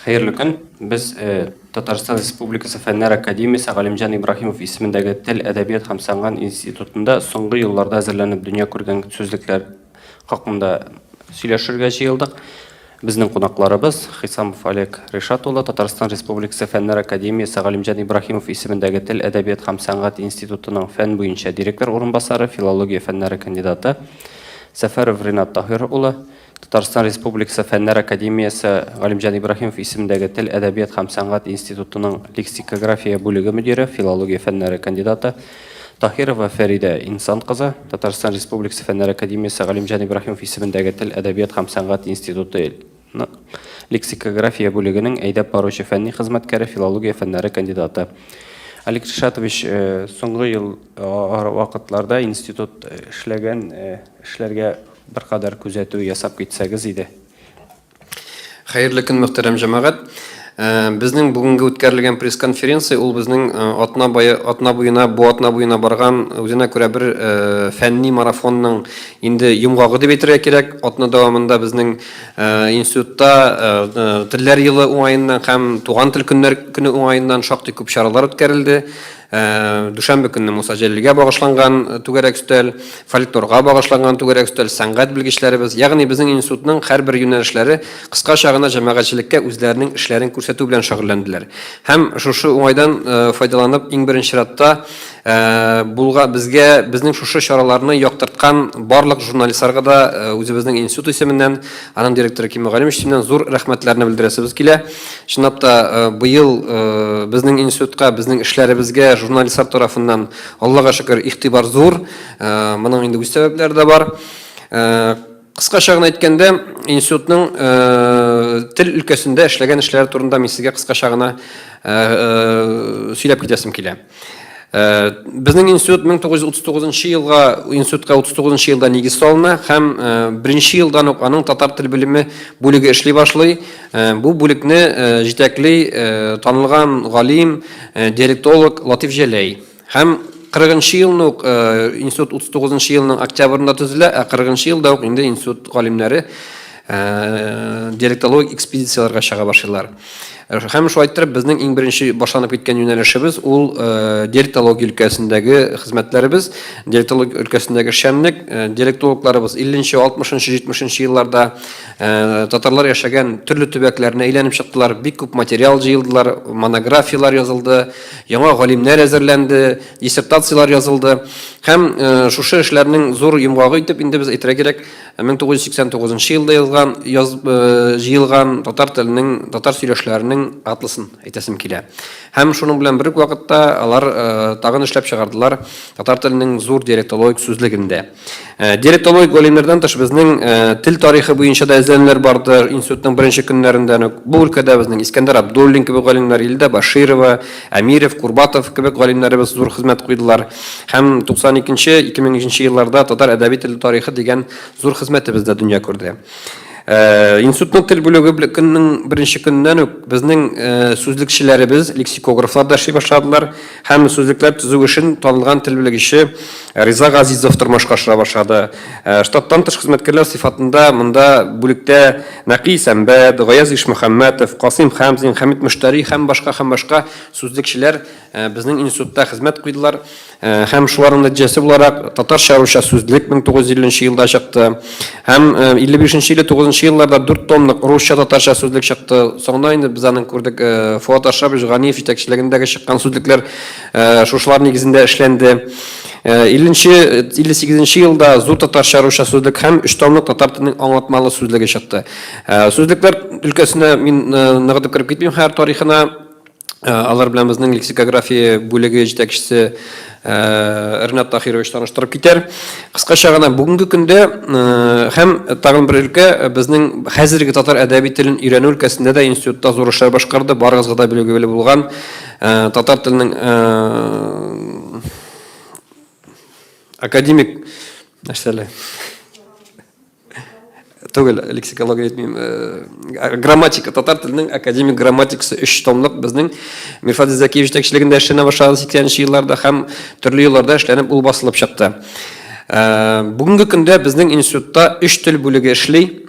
Хәерле көн! Без Татарстан Республикасы Фәннәр академиясе Галимҗан Ибраһимов исемендәге Тел, әдәбият һәм сәнгать институтында соңгы елларда әзерләнеп дөнья күргән сүзлекләр хакында сөйләшергә җыелдык. Безнең кунакларыбыз Хисамов Олег Ришат улы, Татарстан Республикасы Фәннәр академиясе Галимҗан Ибраһимов исемендәге Тел, әдәбият һәм сәнгать институтының фән буенча директор урынбасары, филология фәннәре кандидаты, Сәфәров Ринат Таһир улы, Татарстан Республикасы Фәннәр академиясе Галимҗан Ибраһимов исемендәге Тел, әдәбият һәм сәнгать институтының лексикография бүлеге мөдире, филология фәннәре кандидаты Таһирова Фәридә Инсан кызы, Татарстан Республикасы Фәннәр академиясе Галимҗан Ибраһимов исемендәге Тел, әдәбият һәм сәнгать институты лексикография бүлегенең әйдәп баручы фәнни хезмәткәре, филология фәннәре кандидаты. Олег Ришатович, соңгы ел вакытларда институт эшләгән эшләргә Беркадәр күзәтү ясап китсәгез иде. Хәерле көн, мөхтәрәм җәмәгать. Безнең бүгенге үткәрелгән пресс-конференция ул безнең атна бае атна буена бу атна буена барган үзенә күрә бер фәнни марафонның инде йомгагы дип әйтергә кирәк. Атна дәвамында безнең институтта телләр елы уңаеннан һәм туган тел көннәр көне уңаеннан шактый күп чаралар үткәрелде. Дүшәмбе көнне Муса Җәлилгә багышланган түгәрәк өстәл, фольклорга багышланган түгәрәк өстәл, сәнгать белгечләребез, ягъни безнең институтның һәрбер юнәлешләре кыскача гына җәмәгатьчелеккә үзләренең эшләрен күрсәтү белән шөгыльләнделәр. Һәм шушы уңайдан файдаланып, иң беренче чиратта булга безгә безнең шушы чараларны яктырткан барлык журналистларга да үзебезнең институт исеменнән, аның директоры Ким Мөгаллимович исеменнән зур рәхмәтләрне белдерәсебез килә. Чынлап та, быел безнең институтка, безнең эшләребезгә журналистлар тарафыннан, Аллага шөкер, игътибар зур. Моның инде үз сәбәпләре дә бар. Кыскача гына әйткәндә, институтның тел өлкәсендә эшләгән эшләре турында мин сезгә кыскача гына сөйләп китәсем килә. Безнең институт 1939 елга институтка 39 елда нигез салына һәм беренче елдан ук аның татар тел белеме бүлеге эшли башлый. Бу бүлекне җитәкли танылган галим, диалектолог Латиф Җәләй. Һәм 40 елны ук институт 39 елның октябрендә төзелә, ә 40 елда ук инде институт галимнәре диалектологик экспедицияләргә чыга башлыйлар. Һәм шулай иттереп, безнең иң беренче башланып киткән юнәлешебез ул диалектология өлкәсендәге хезмәтләребез, диалектология өлкәсендәге эшчәнлек. Диалектологларыбыз 50-нче, 60-нчы, 70-нче елларда татарлар яшәгән төрле төбәкләрне әйләнеп чыктылар, бик күп материал җыелдылар, монографияләр язылды, яңа галимнәр әзерләнде, диссертацияләр язылды. Һәм шушы эшләрнең зур йомгагы итеп инде без әйтергә кирәк, 1989 елда язган, яз, җыелган татар теленең, татар сөйләшләренең атласын әйтәсем килә. Һәм шуның белән бер үк вакытта алар тагын эшләп чыгардылар татар теленең зур диалектологик сүзлегендә. Диалектологик галимнәрдән тыш безнең тел тарихы буенча да эзләнүләр барды институтның беренче көннәрендән үк. Бу өлкәдә безнең Искәндәр Абдуллин кебек галимнәр, Илдә Баширова, Әмиров, Курбатов кебек галимнәребез зур хезмәт куйдылар. Һәм 92-нче, 2002 елларда Татар әдәби теле тарихы дигән зур хезмәтебез дә дөнья күрде. Институтның тел бүлеге көннең беренче көненнән үк безнең сүзлекчеләребез, лексикографлар да эшли башладылар һәм сүзлекләр төзү эшен танылган тел белгече Риза Газизов тормышка ашыра башлады. Штаттан тыш хезмәткәрләр сыйфатында монда бүлектә Нәкый Исәнбәт, Гаяз Ишмөхәммәтов, Касыйм Хәмзин, Хәмит Мөштәри һәм башка һәм башка сүзлекчеләр Безнең институтта хезмәт куйдылар һәм шуларның нәтиҗәсе буларак татарча-русча сүзлек 1950 нче елда чыкты. Һәм 55-59 елларда дүрт томлык русча-татарча сүзлек чыкты. Соңыннан инде без аның күрдек, Фоат Ашрапович Ганиев җитәкчелегендәге чыккан сүзлекләр шушылар нигезендә эшләнде. 50-нче, 58 елда зур татарча-русча сүзлек һәм өч томлык татар теленең аңлатмалы сүзлеге чыкты. Сүзлекләр өлкәсенә мин ныгытып кереп китмим хәзер тарихына. Алар белән безнең лексикография бүлеге җитәкчесе Ренат Тахирович таныштырып китәр. Кыскача гына бүгенге көндә һәм тагын бер өлкә безнең хәзерге татар әдәби телен өйрәнү өлкәсендә дә институтта зур эшләр башкарды. Барыгызга да билгеле булган татар теленең академик нәрсәле Түгел, лексикология әйтмим. Грамматика, татар теленең академик грамматикасы өч томлык безнең Мирфат Зәкиев җитәкчелегендә эшләнә башлады 80 елларда һәм төрле елларда эшләнеп ул басылып чыкты. Бүгенге көндә безнең институтта өч тел бүлеге эшли.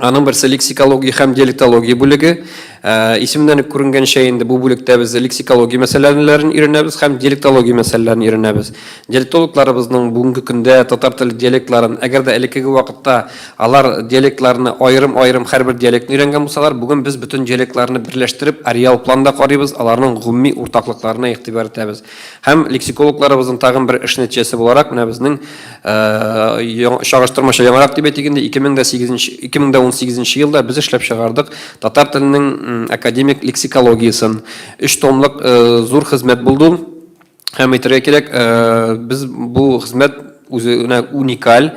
Аның берсе лексикология һәм диалектология бүлеге. Исеменнән үк күренгәнчә инде, бу бүлектә без лексикология мәсьәләләрен өйрәнәбез һәм диалектология мәсьәләләрен өйрәнәбез. Диалектологларыбызның бүгенге көндә татар теле диалектларын, әгәр дә элеккеге вакытта алар диалектларны аерым-аерым һәрбер диалектны өйрәнгән булсалар, бүген без бөтен диалектларны берләштереп, ареал планда карыйбыз, аларның гомуми уртаклыкларына игътибар итәбез. Һәм лексикологларыбызның тагын бер эш нәтиҗәсе буларак, менә безнең чагыштырмача яңарак дип әйтик инде, 2008 2018 елда без эшләп чыгардык татар теленең академик лексикологиясен. Өч томлык зур хезмәт булды. Һәм әйтергә кирәк, без бу хезмәт үзе генә уникаль.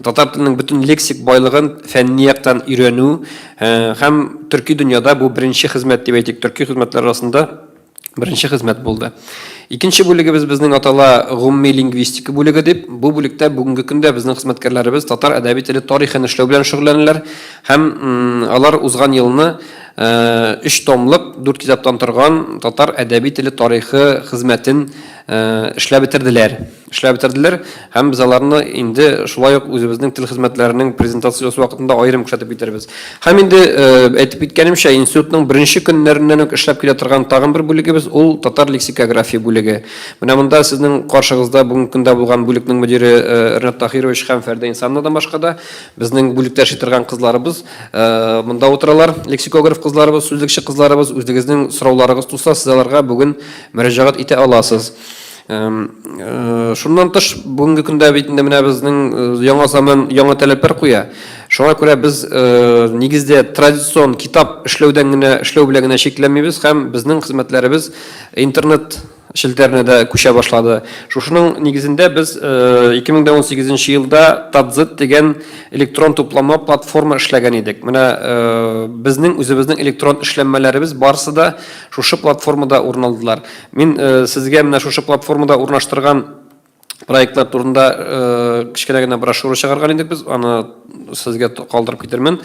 Татар теленең бөтен лексик байлыгын фәнни яктан өйрәнү һәм төрки дөньяда бу беренче хезмәт дип әйтик, төрки хезмәтләр арасында беренче хезмәт булды. Икенче бүлегебез безнең атала гомуми лингвистика бүлеге дип. Бу бүлектә бүгенге көндә безнең хезмәткәрләребез татар әдәби теле тарихын эшләү белән шөгыльләнәләр һәм алар узган елны өч томлык, дүрт китаптан торган татар әдәби теле тарихы хезмәтен эшләп бетерделәр. Эшләп бетерделәр һәм без аларны инде шулай ук үзебезнең тел хезмәтләренең презентациясе вакытында аерым күрсәтеп китербез. Һәм инде әйтеп киткәнемчә, институтның беренче көннәреннән үк эшләп килә торган тагын бер бүлегебез ул татар лексикография бүлеге. Менә монда сезнең каршыгызда бүгенге көндә булган бүлекнең мөдире Ренат Таһирович һәм Фәрдә Инсановнадан башка да безнең бүлектә эшли торган кызларыбыз монда утыралар. Лексикограф кызларыбыз, сүзлекче кызларыбыз, үзегезнең сорауларыгыз туса, сез аларга бүген мөрәҗәгать итә аласыз. Шуннан тыш, бүгенге көндә бит инде менә безнең яңа заман яңа таләпләр куя. Шуңа күрә без нигездә традицион китап эшләүдән генә, эшләү белән генә чикләнмибез һәм безнең хезмәтләребез интернет челтәренә дә күчә башлады. Шушының нигезендә без 2018 елда Татзет дигән электрон туплама платформа эшләгән идек. Менә безнең үзебезнең электрон эшләнмәләребез барысы да шушы платформада урын алдылар. Мин сезгә менә шушы платформада урнаштырган проектлар турында кечкенә генә брошюра чыгарган идек без, аны сезгә калдырып китермен.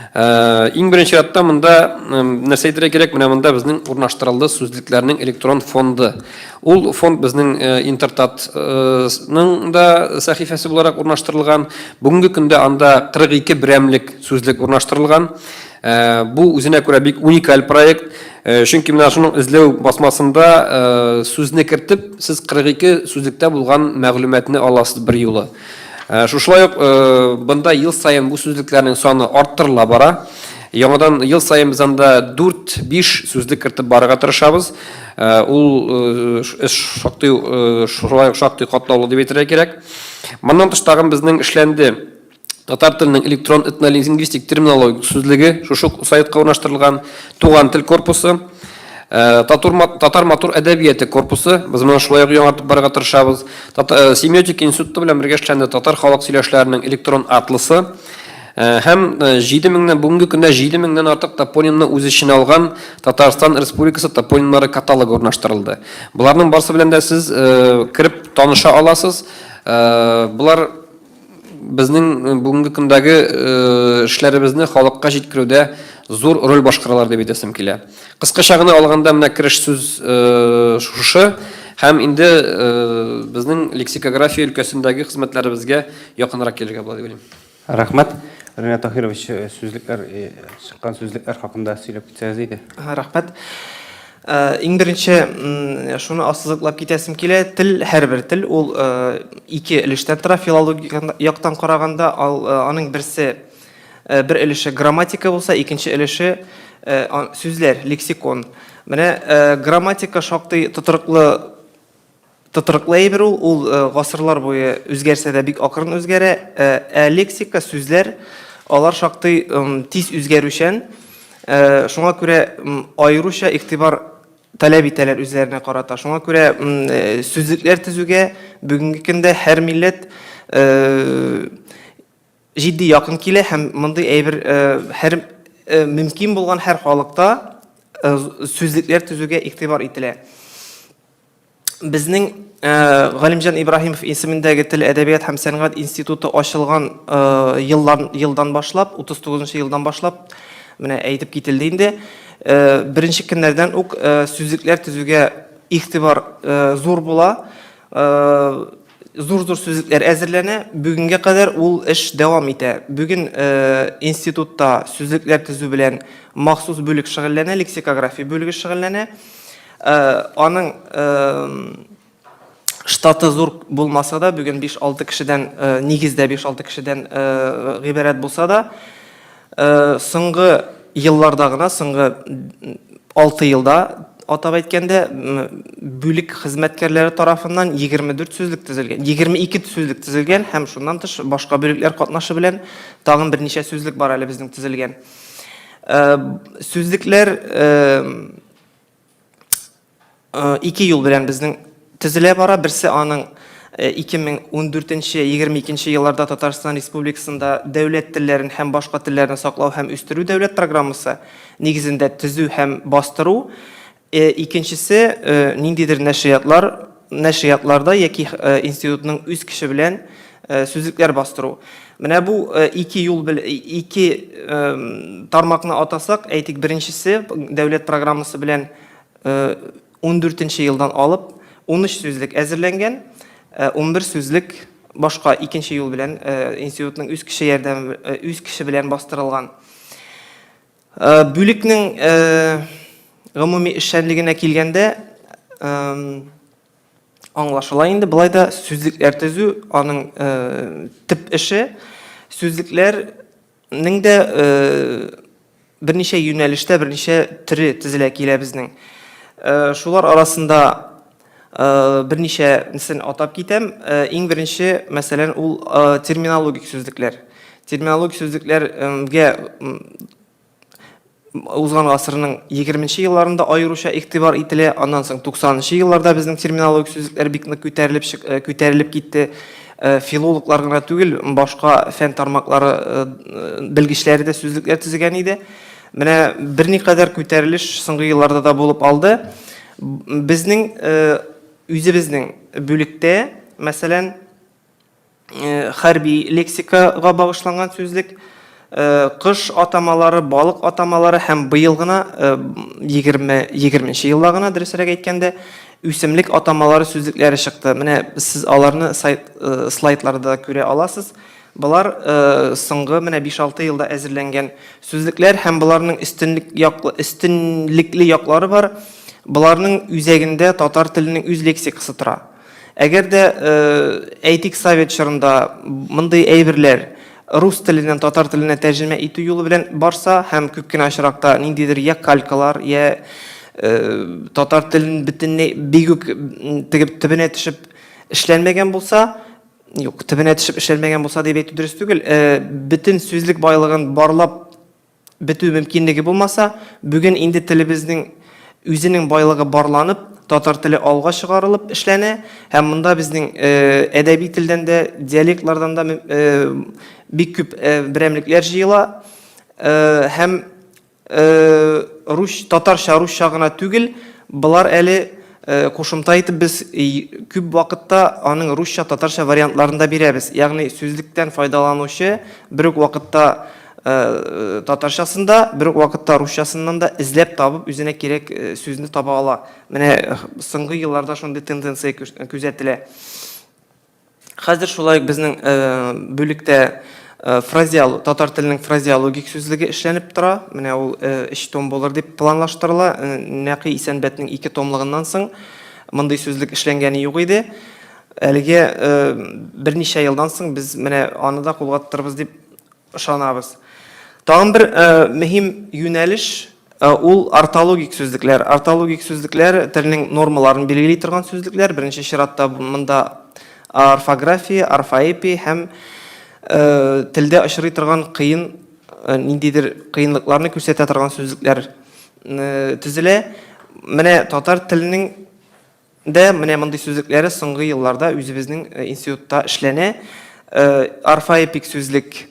Иң беренче чиратта монда нәрсә әйтергә кирәк, менә монда безнең урнаштырылды сүзлекләрнең электрон фонды. Ул фонд безнең Интертатның да сәхифәсе буларак урнаштырылган. Бүгенге көндә анда 42 берәмлек сүзлек урнаштырылган. Бу үзенә күрә бик уникаль проект. Чөнки менә шуның эзләү басмасында сүзне кертеп, сез 42 сүзлектә булган мәгълүматны аласыз бер юлы. Шушылай ук бында ел саен бу сүзлекләрнең саны арттырыла бара. Яңадан ел саен без анда 4-5 сүзлек кертеп барырга тырышабыз. Ул эш шактый шулай ук шактый катлаулы дип әйтергә кирәк. Моннан тыш тагын безнең эшләнде Татар теленең электрон этнолингвистик терминологик сүзлеге шушы сайтка урнаштырылган, Туган тел корпусы, татур, татар матур әдәбияты корпусы, без моны шулай ук яңартып барырга тырышабыз. Семиотика институты белән бергә эшләнде татар халык сөйләшләренең электрон атласы һәм 7 меңнән, бүгенге көндә 7 меңнән артык топонимны үз эченә алган Татарстан Республикасы топонимнары каталогы урнаштырылды. Боларның барысы белән дә сез кереп таныша аласыз. Болар безнең бүгенге көндәге эшләребезне халыкка җиткерүдә зур роль башкаралар дип әйтәсем килә. Кыскача гына алганда менә кереш сүз шушы һәм инде безнең лексикография өлкәсендәге хезмәтләребезгә якынрак килергә була дип уйлыйм. Рәхмәт. Ренат Таһирович, сүзлекләр, чыккан сүзлекләр хакында сөйләп китсәгез иде. Рәхмәт. Иң беренче шуны ассызыклап китәсем килә, тел, һәрбер тел ул ике өлештән тора филологик яктан караганда, аның берсе бер өлеше грамматика булса, икенче өлеше сүзләр, лексикон. Менә грамматика шактый тотрыклы Тотрыклы әйбер ул, ул гасырлар буе үзгәрсә дә бик акрын үзгәрә. Ә лексика, сүзләр, алар шактый тиз үзгәрүчән. Шуңа күрә аеруча игътибар таләп итәләр үзләренә карата. Шуңа күрә сүзлекләр төзүгә бүгенге көндә һәр милләт җитди якын килә һәм мондый әйбер һәр мөмкин булган һәр халыкта сүзлекләр төзүгә игътибар ителә. Безнең Галимҗан Ибраһимов исемендәге тел, әдәбият һәм сәнгать институты ачылган елдан, елдан башлап, 39 елдан башлап, менә әйтеп кителде инде, беренче көннәрдән үк сүзлекләр төзүгә игътибар зур була. Зур-зур сүзлекләр әзерләнә. Бүгенгә кадәр ул эш дәвам итә. Бүген институтта сүзлекләр төзү белән махсус бүлек шөгыльләнә, лексикография бүлеге шөгыльләнә. Аның штаты зур булмаса да, бүген 5-6 кешедән, нигездә 5-6 кешедән гыйбарәт булса да, Соңгы елларда гына, соңгы 6 елда, атап әйткәндә, бүлек хезмәткәрләре тарафыннан 24 сүзлек төзелгән, 22 сүзлек төзелгән һәм шуннан тыш башка бүлекләр катнашы белән тагын берничә сүзлек бар әле безнең төзелгән. Сүзлекләр Ике юл белән безнең төзелә бара. Берсе аның 2014-22 елларда Татарстан Республикасында дәүләт телләрен һәм башка телләрне саклау һәм үстерү дәүләт программасы нигезендә төзү һәм бастыру. Икенчесе ниндидер нәшриятлар, нәшриятларда яки институтның үз көче белән сүзлекләр бастыру. Менә бу ике юл ике тармакны атасак, әйтик, беренчесе дәүләт программасы белән 14 нче елдан алып 13 сүзлек әзерләнгән, 11 сүзлек башка икенче юл белән институтның үз кеше ярдәме үз кеше белән бастырылган. Бүлекнең гомуми эшчәнлегенә килгәндә, аңлашыла инде, болай да сүзлекләр төзү аның төп эше. Сүзлекләрнең дә берничә юнәлештә берничә төре төзелә килә безнең. Шулар арасында берничәсен атап китәм. Иң беренче, мәсәлән, ул терминологик сүзлекләр. Терминологик сүзлекләргә узган гасырның 20 елларында аеруча игътибар ителә. Аннан соң 90 елларда безнең терминологик сүзлекләр бик нык күтәрелеп күтәрелеп китте. Филологлар гына түгел, башка фән тармаклары белгечләре дә сүзлекләр төзегән иде. Менә берникадәр күтәрелеш соңгы елларда да булып алды. Безнең үзебезнең бүлектә, мәсәлән, хәрби лексикага багышланган сүзлек, кош атамалары, балык атамалары һәм быел гына 20 20 елда гына, дөресрәк әйткәндә, үсемлек атамалары сүзлекләре чыкты. Менә сез аларны сайт слайдларда да күрә аласыз. Болар соңгы менә 5-6 елда әзерләнгән сүзлекләр һәм боларның өстенлек яклы өстенлекле яклары бар. Боларның үзәгендә татар теленең үз лексикасы тора. Әгәр дә, әйтик, совет чорында мондый әйберләр рус теленнән татар теленә тәрҗемә итү юлы белән барса һәм күп кенә очракта ниндидер я калькалар, я татар телен бөтенләй бик үк теге төбенә төшеп эшләнмәгән булса, юк, төбенә төшеп эшләнмәгән булса дип әйтү дөрес түгел, бөтен сүзлек байлыгын барлап бетү мөмкинлеге булмаса, бүген инде телебезнең үзенең байлыгы барланып, татар теле алга чыгарылып эшләнә һәм монда безнең әдәби телдән дә, диалектлардан да бик күп берәмлекләр җыела һәм рус, татарча, русча гына түгел, болар әле кушымта итеп без күп вакытта аның русча, татарча вариантларын да бирәбез. Ягъни сүзлектән файдаланучы бер үк вакытта татарчасын да, бер үк вакытта русчасыннан да эзләп табып, үзенә кирәк сүзне таба ала. Менә соңгы елларда шундый тенденция күзәтелә. Хәзер шулай ук безнең бүлектә фразеол, татар теленең фразеологик сүзлеге эшләнеп тора. Менә ул өч том булыр дип планлаштырыла. Нәкый Исәнбәтнең ике томлыгыннан соң мондый сүзлек эшләнгәне юк иде. Әлегә берничә елдан соң без менә аны да кулга тотарбыз дип ышанабыз. Тагын бер мөһим юнәлеш ул ортологик сүзлекләр. Ортологик сүзлекләр телнең нормаларын билгели торган сүзлекләр. Беренче чиратта монда орфография, орфоэпия һәм телдә очрый торган кыен ниндидер кыенлыкларны күрсәтә торган сүзлекләр төзелә. Менә татар теленең дә менә мондый сүзлекләре соңгы елларда үзебезнең институтта эшләнә. Орфоэпик сүзлек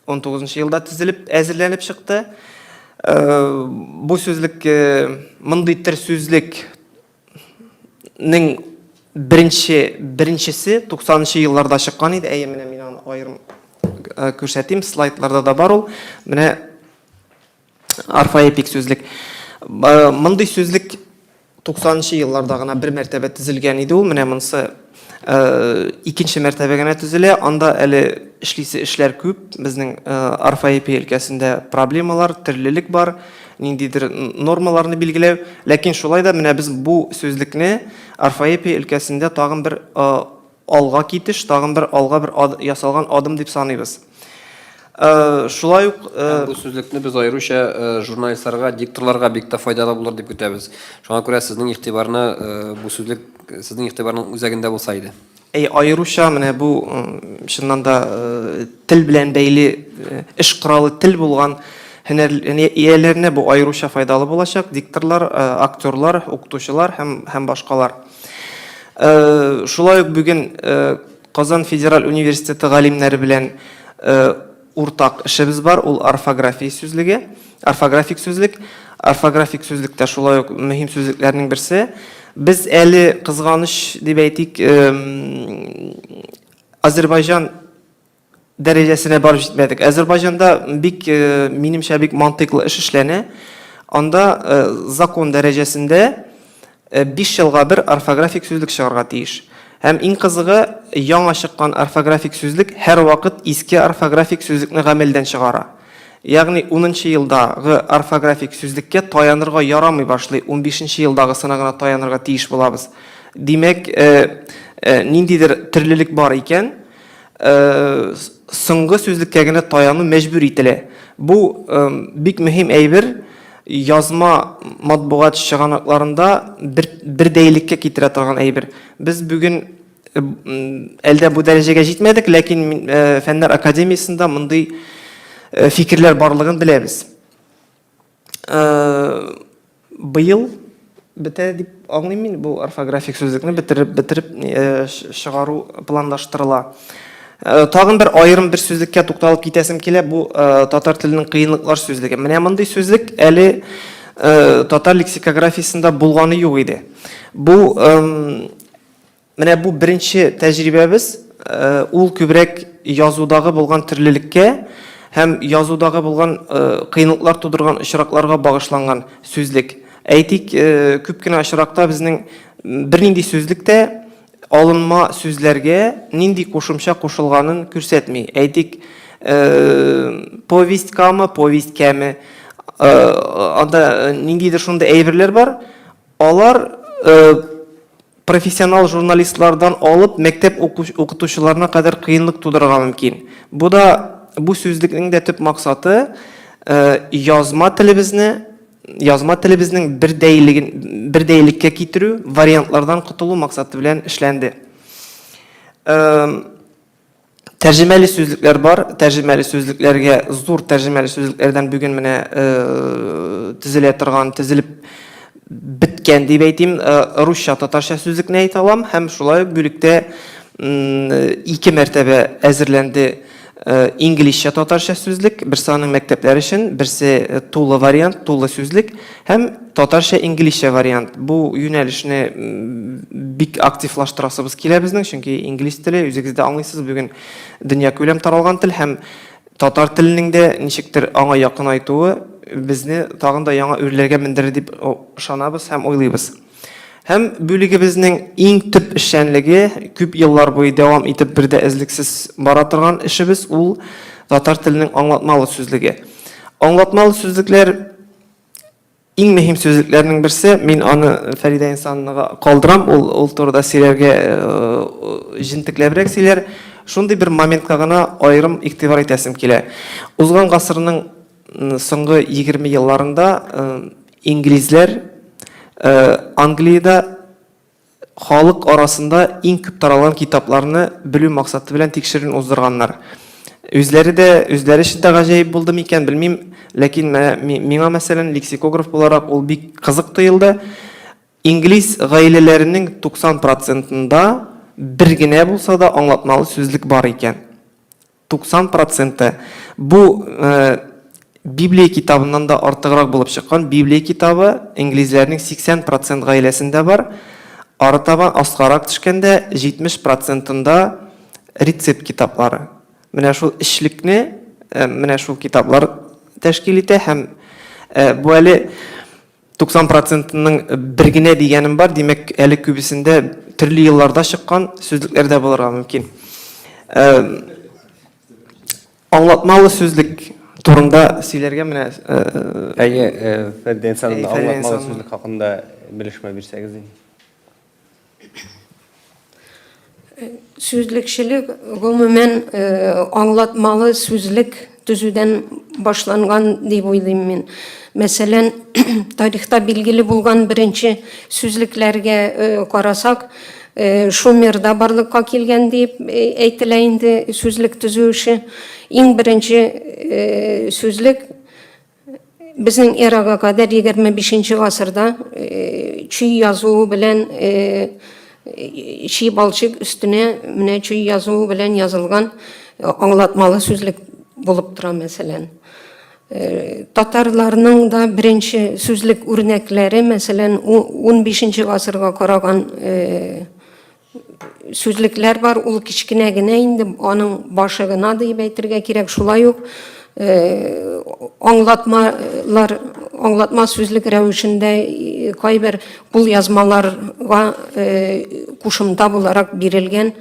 19 елда төзелеп, әзерләнеп чыкты. Бу сүзлек мондый төр сүзлекнең беренче беренчесе 90 елларда чыккан иде. Әйе, менә мин аны аерым күрсәтим, слайдларда да бар ул. Менә орфоэпик сүзлек. Мондый сүзлек 90 нчы елларда гына бер мәртәбә төзелгән иде ул. Менә монысы Икенче мәртәбә генә төзелә. Анда әле эшлисе эшләр күп. Безнең орфоэпия өлкәсендә проблемалар, төрлелек бар, ниндидер нормаларны билгеләү. Ләкин шулай да менә без бу сүзлекне орфоэпия өлкәсендә тагын бер алга китеш, тагын бер алга бер ясалган адым дип саныйбыз. Шулай ук Һәм бу сүзлекне без аеруча журналистларга, дикторларга бик тә файдалы булыр дип көтәбез. Шуңа күрә сезнең игътибарны бу сүзлек сезнең игътибарның үзәгендә булса иде. Әй, аеруча менә бу чыннан да тел белән бәйле эш коралы тел булган һөнәр ияләренә бу аеруча файдалы булачак, дикторлар, актерлар, укытучылар һәм һәм башкалар. Шулай ук бүген Казан федераль университеты галимнәре белән уртак эшебез бар, ул орфография сүзлеге, орфографик сүзлек. Орфографик сүзлек тә шулай ук мөһим сүзлекләрнең берсе. Без әле кызганыч дип әйтик, Азербайҗан дәрәҗәсенә барып җитмәдек. Азербайҗанда бик, минемчә, бик мантыйклы эш эшләнә. Анда закон дәрәҗәсендә 5 елга бер орфографик сүзлек чыгарга тиеш. Һәм иң кызыгы, яңа чыккан орфографик сүзлек һәрвакыт иске орфографик сүзлекне гамәлдән чыгара. Ягъни унынчы елдагы орфографик сүзлеккә таянырга ярамый башлый, унбишенче елдагысына гына таянырга тиеш булабыз. Димәк, ниндидер төрлелек бар икән, соңгы сүзлеккә генә таяну мәҗбүр ителә. Бу бик мөһим әйбер, язма матбугат чыганакларында бер, бердәйлеккә китерә торган әйбер. Без бүген әлдә бу дәрәҗәгә җитмәдек, ләкин Фәннәр академиясендә мондый фикерләр барлыгын беләбез. Быел бетә дип аңлыйм мин, бу орфографик сүзлекне бетереп, бетереп чыгару планлаштырыла. Тагын бер аерым бер сүзлеккә тукталып китәсем килә, бу татар теленең кыенлыклар сүзлеге. Менә мондый сүзлек әле татар лексикографиясендә булганы юк иде. Бу Менә бу беренче тәҗрибәбез, ул күбрәк язудагы булган төрлелеккә һәм язудагы булган кыенлыклар тудырган очракларга багышланган сүзлек. Әйтик, күп кенә очракта безнең бернинди сүзлек тә алынма сүзләргә нинди кушымча кушылганын күрсәтми. Әйтик, повестькамы, повестькәме, анда ниндидер шундый әйберләр бар, алар Профессионал журналистлардан алып мәктәп укытучыларына кадәр кыенлык тудырырга мөмкин. Бу да, бу сүзлекнең дә төп максаты, язма телебезне, язма телебезнең бердәйлеген, бердәйлеккә китерү, вариантлардан котылу максаты белән эшләнде. Тәрҗемәле сүзлекләр бар. Тәрҗемәле сүзлекләргә зур тәрҗемәле сүзлекләрдән бүген менә төзелә торган, төзелеп беткән дип әйтим, русча, татарча сүзлекне әйтә алам һәм шулай ук бүлектә ике мәртәбә әзерләнде инглизчә татарча сүзлек, берсе аның мәктәпләр өчен, берсе тулы вариант, тулы сүзлек һәм татарча инглизчә вариант. Бу юнәлешне бик активлаштырасыбыз килә безнең, чөнки инглиз теле, үзегез дә аңлыйсыз, бүген дөньякүләм таралган тел һәм татар теленең дә ничектер аңа якынайтуы безне тагын да яңа үрләргә мендерер дип ышанабыз һәм уйлыйбыз. Һәм бүлегебезнең иң төп эшчәнлеге, күп еллар буе дәвам итеп бер дә эзлексез бара торган эшебез, ул татар теленең аңлатмалы сүзлеге. Аңлатмалы сүзлекләр иң мөһим сүзлекләрнең берсе. Мин аны Фәридә Инсановнага калдырам, ул ул турыда сөйләргә җентекләбрәк сөйләр. Шундый бер моментка гына аерым игътибар итәсем килә. Узган гасырның соңгы 20 елларында инглизләр Англиядә халык арасында иң күп таралган китапларны белү максаты белән тикшерүне уздырганнар. Үзләре дә, үзләре өчен дә гаҗәеп булды микән, белмим, ләкин миңа, мәсәлән, лексикограф буларак ул бик кызык тоелды. Инглиз гаиләләренең 90 процентында бер генә булса да аңлатмалы сүзлек бар икән. 90 проценты. Бу Библия китабыннан да артыграк булып чыккан. Библия китабы инглизләрнең 80 процент гаиләсендә бар. Арытаба аскарак төшкәндә 70 процентында рецепт китаплары. Менә шул эчлекне менә шул китаплар тәшкил итә һәм бу әле 90 процентының бер генә дигәнем бар, димәк, әле күбесендә төрле елларда чыккан сүзлекләр дә булырга мөмкин. Аңлатмалы сүзлек турында сөйләргә менә Әйе, Фәридә Инсановна, аңлатмалы сүзлек хакында белешмә бирсәгез инде. Сүзлекчелек гомумән аңлатмалы сүзлек төзүдән башланган дип уйлыйм мин. Мәсәлән, тарихта билгеле булган беренче сүзлекләргә карасак, Шумерда барлыкка килгән дип әйтелә инде сүзлек төзү эше. Иң беренче сүзлек безнең эрага кадәр 25 нче гасырда чөй язуы белән чи балчык өстенә менә чөй язуы белән язылган аңлатмалы сүзлек булып тора, мәсәлән. Татарларның да беренче сүзлек үрнәкләре, мәсәлән, 15 гасырга караган сүзлекләр бар, ул кечкенә генә инде, аның башы гына дип әйтергә кирәк. Шулай ук аңлатмалар, аңлатма сүзлек рәвешендә кайбер кулъязмаларга кушымта буларак бирелгән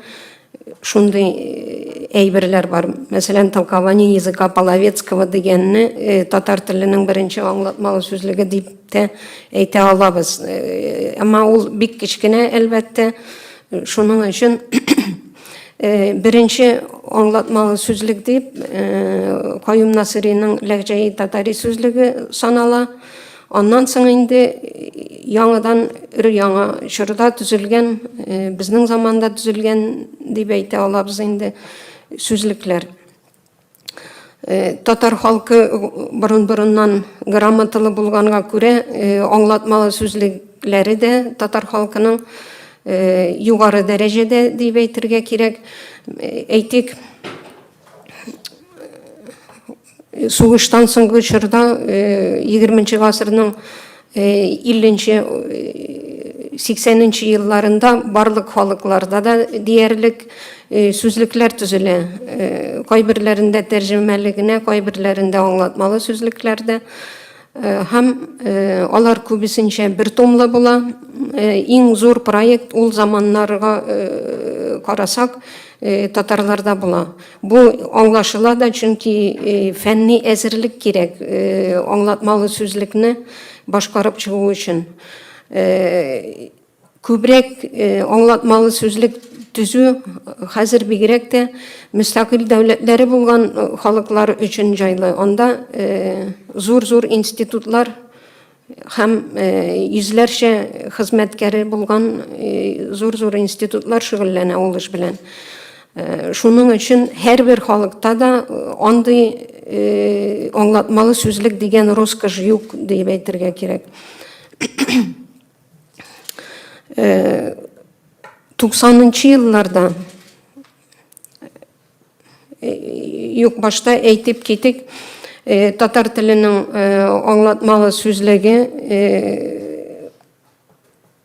шундый әйберләр бар. Мәсәлән, Толкование языка половецкого дигәнне татар теленең беренче аңлатмалы сүзлеге дип тә әйтә алабыз. Әмма ул бик кечкенә, әлбәттә. Шуның өчен беренче аңлатмалы сүзлек дип Каюм Насыйриның Ләһҗәи татари сүзлеге санала. Аннан соң инде яңадан өр-яңа чорда төзелгән, безнең заманда төзелгән дип әйтә алабыз инде сүзлекләр. Татар халкы борын-борыннан грамоталы булганга күрә, аңлатмалы сүзлекләре дә татар халкының югары дәрәҗәдә дип әйтергә кирәк. Әйтик, Сугыштан соңгы чорда, 20 гасырның 50-нче, 80-нче елларында барлык халыкларда да диярлек сүзлекләр төзелә. Кайберләрендә тәрҗемәле генә, кайберләрендә аңлатмалы сүзлекләр дә. Һәм алар күбесенчә бер томлы була. Иң зур проект ул заманнарга карасак, татарларда була. Бу аңлашыла да, чөнки фәнни әзерлек кирәк, аңлатмалы сүзлекне башкарып чыгу өчен. Күбрәк аңлатмалы сүзлек төзү хәзер бигрәк тә мөстәкыйль дәүләтләре булган халыклар өчен җайлы. Анда зур-зур институтлар һәм йөзләрчә хезмәткәре булган зур-зур институтлар шөгыльләнә ул эш белән. Шуның өчен һәрбер халыкта да андый аңлатмалы сүзлек дигән роскошь юк дип әйтергә кирәк. 90 елларда юк, башта әйтеп китик, татар теленең аңлатмалы сүзлеге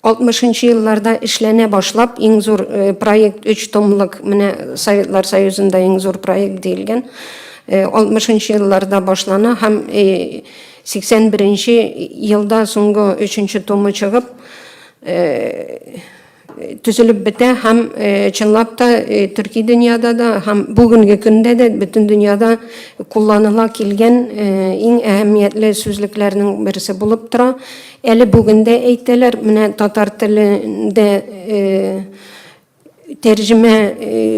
60 елларда эшләнә башлап, иң зур проект 3 томлык, менә Советлар Союзында иң зур проект диелгән, 60 елларда башлана һәм 81 елда соңгы өченче томы чыгып, төзелеп бетә һәм чынлап та төрки дөньяда да һәм бүгенге көндә дә бөтен дөньяда кулланыла килгән иң әһәмиятле сүзлекләрнең берсе булып тора. Әле бүген дә әйтәләр, менә татар телендә тәрҗемә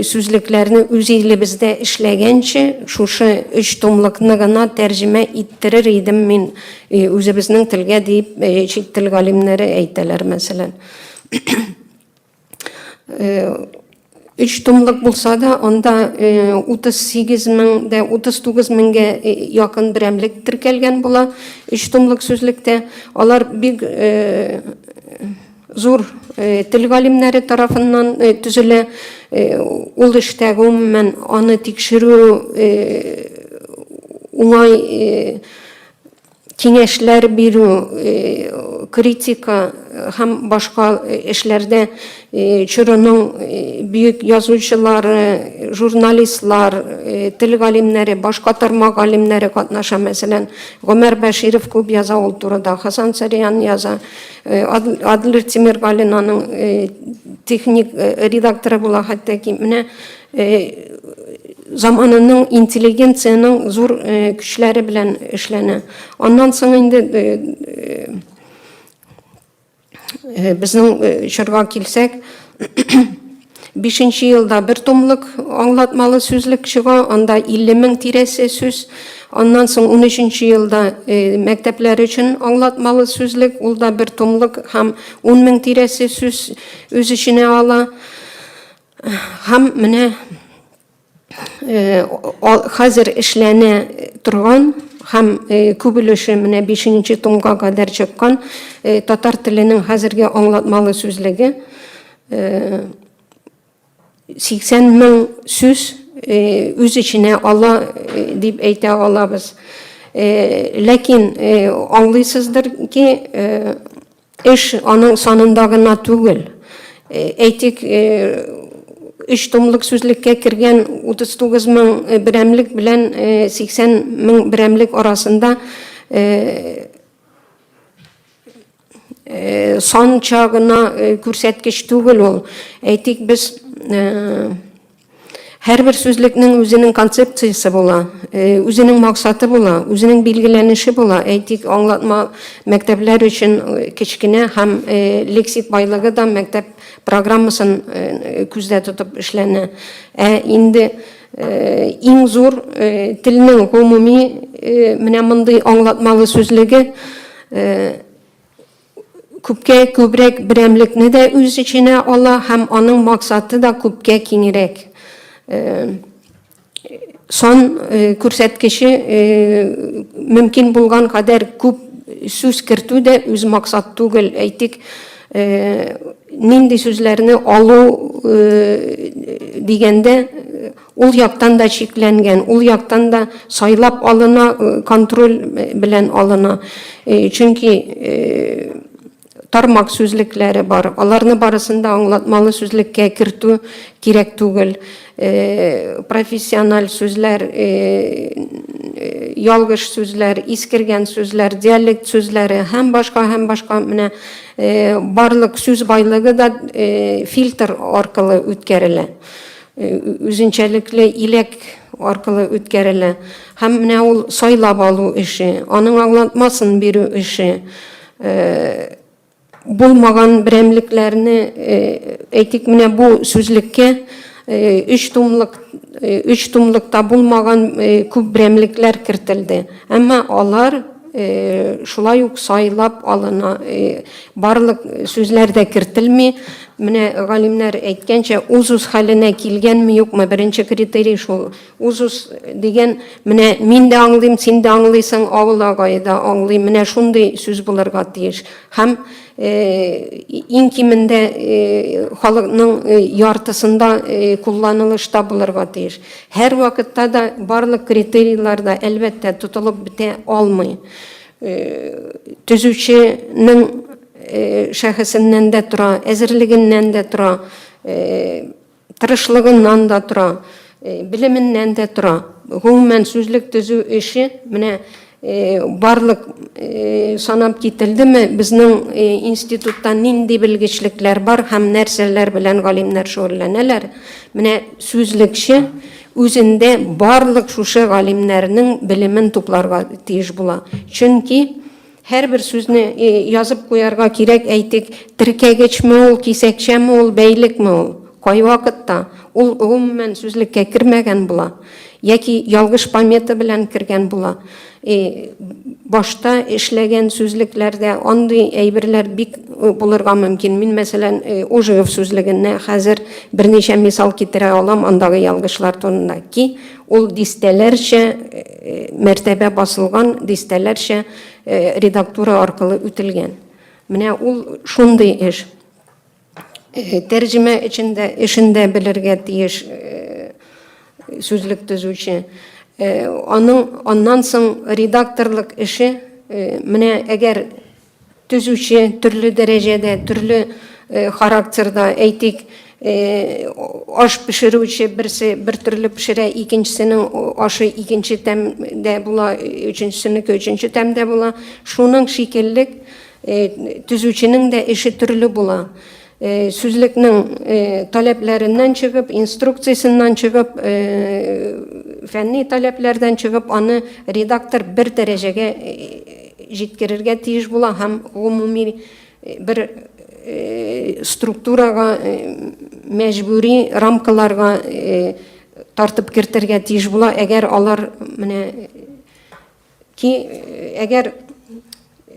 сүзлекләрне үз илебездә эшләгәнче, шушы өч томлыкны гына тәрҗемә иттерер идем мин үзебезнең телгә дип чит тел галимнәре әйтәләр, мәсәлән. Өч томлык булса да, анда 38 мең дә 39 меңгә якын берәмлек теркәлгән була. Өч томлык сүзлектә алар бик зур тел галимнәре тарафыннан төзелә. Ул эштә гомумән аны тикшерү уңай киңәшләр бирү, критика һәм башка эшләрдә чорының бөек язучылары, журналистлар, тел галимнәре, башка тармак галимнәре катнаша. Мәсәлән, Гомәр Бәширов күп яза ул турыда, Хасан Сарьян яза, Адлер Тимергалин аның техник редакторы була хәтта ки. Менә заманының интеллигенциянең зур көчләре белән эшләнә. Аннан соң инде Безнең чорга килсәк, бишенче елда бер томлык аңлатмалы сүзлек чыга, анда 50 мең тирәсе сүз. Аннан соң 13 елда мәктәпләр өчен аңлатмалы сүзлек, ул да бер томлык һәм 10 мең тирәсе сүз үз эченә ала. Һәм менә Хәзер эшләнә торган һәм күп өлеше менә бишенче томга кадәр чыккан татар теленең хәзерге аңлатмалы сүзлеге 80 мең сүз үз эченә ала дип әйтә алабыз. Ләкин аңлыйсыздыр ки, Эш аның санында гына түгел. Әйтик, өч томлык сүзлеккә кергән 39 мең берәмлек белән 80 мең берәмлек арасында санча гына күрсәткеч түгел ул. Әйтик, без Һәрбер сүзлекнең үзенең концепциясе була, үзенең максаты була, үзенең билгеләнеше була. Әйтик, аңлатма мәктәпләр өчен кечкенә һәм лексик байлыгы да мәктәп программасын күздә тотып эшләнә. Ә инде иң зур телнең гомуми менә мондый аңлатмалы сүзлеге күпкә күбрәк берәмлекне дә үз эченә ала һәм аның максаты да күпкә киңрәк. Сан күрсәткече мөмкин булган кадәр күп сүз кертү дә үз максат түгел. Әйтик, нинди сүзләрне алу дигәндә, Ул яктан да чикләнгән, ул яктан да сайлап алына, контроль белән алына. Чөнки тармак сүзлекләре бар. Аларны барысын да аңлатмалы сүзлеккә кертү кирәк түгел. Профессиональ сүзләр, ялгыш сүзләр, искергән сүзләр, диалект сүзләре һәм башка, һәм башка менә барлык сүз байлыгы да фильтр аркылы үткәрелә. Үзенчәлекле иләк аркылы үткәрелә. Һәм менә ул сайлап алу эше, аның аңлатмасын бирү эше, булмаган берәмлекләрне, әйтик, менә бу сүзлеккә өч томлык, өч томлыкта булмаган күп берәмлекләр кертелде. Әмма алар шулай ук сайлап алына, барлык сүзләр дә кертелми. Менә галимнәр әйткәнчә, узус хәленә килгәнме, юкмы, беренче критерий шул. Узус дигән, менә мин дә аңлыйм, син дә аңлыйсың, авыл агае да аңлый, менә шундый сүз булырга тиеш. Һәм иң кимендә халыкның яртысында кулланылышта булырга тиеш. Һәрвакытта да барлык критерийлар да, әлбәттә, тотылып бетә алмый. Төзүченең шәхесеннән дә тора, әзерлегеннән дә тора, тырышлыгыннан да тора, белеменнән дә тора. Гомумән, сүзлек төзү эше менә барлык санап кителдеме, безнең институтта нинди белгечлекләр бар һәм нәрсәләр белән галимнәр шөгыльләнәләр, менә сүзлекче үзендә барлык шушы галимнәрнең белемен тупларга тиеш була. Чөнки Һәрбер сүзне язып куярга кирәк, әйтик, теркәгечме ул, кисәкчәме ул, бәйлекме ул. Кайвакытта ул гомумән сүзлеккә кермәгән була яки ялгыш помета белән кергән була. Башта эшләгән сүзлекләрдә андый әйберләр бик булырга мөмкин. Мин, мәсәлән, Ожегов сүзлегенә хәзер берничә мисал китерә алам андагы ялгышлар турында. Ки, Ул дистәләрчә мәртәбә басылган, дистәләрчә редактура аркылы үтелгән. Менә ул шундый эш. Тәрҗемә эчендә, эшендә белергә тиеш сүзлек төзүче. Аның аннан соң редакторлык эше, менә әгәр Төзүче төрле дәрәҗәдә, төрле характерда, әйтик, аш пешерүче берсе бер төрле пешерә, икенчесенең ашы икенче тәмдә була, өченчесенеке өченче тәмдә була. Шуның шикелле төзүченең дә эше төрле була. Сүзлекнең таләпләреннән чыгып, инструкциясеннән чыгып, фәнни таләпләрдән чыгып, аны редактор бер дәрәҗәгә җиткерергә тиеш була һәм гомуми бер структурага, мәҗбүри рамкаларга тартып кертергә тиеш була. Әгәр алар менә Ки, әгәр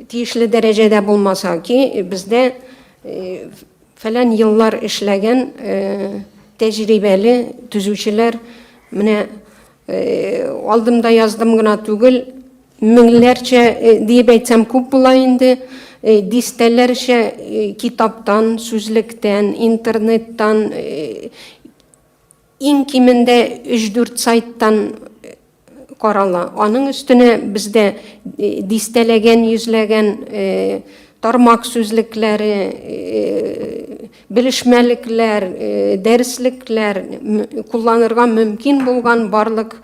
тиешле дәрәҗәдә булмаса, ки, бездә фәлән еллар эшләгән тәҗрибәле төзүчеләр менә алдымда яздым гына түгел, меңләрчә диеп әйтсәм күп була инде, дистәләрчә китаптан, сүзлектән, интернеттан, иң кимендә өч-дүрт сайттан карала. Аның өстенә бездә дистәләгән, йөзләгән тармак сүзлекләре, белешмәлекләр, дәреслекләр кулланырга мөмкин булган барлык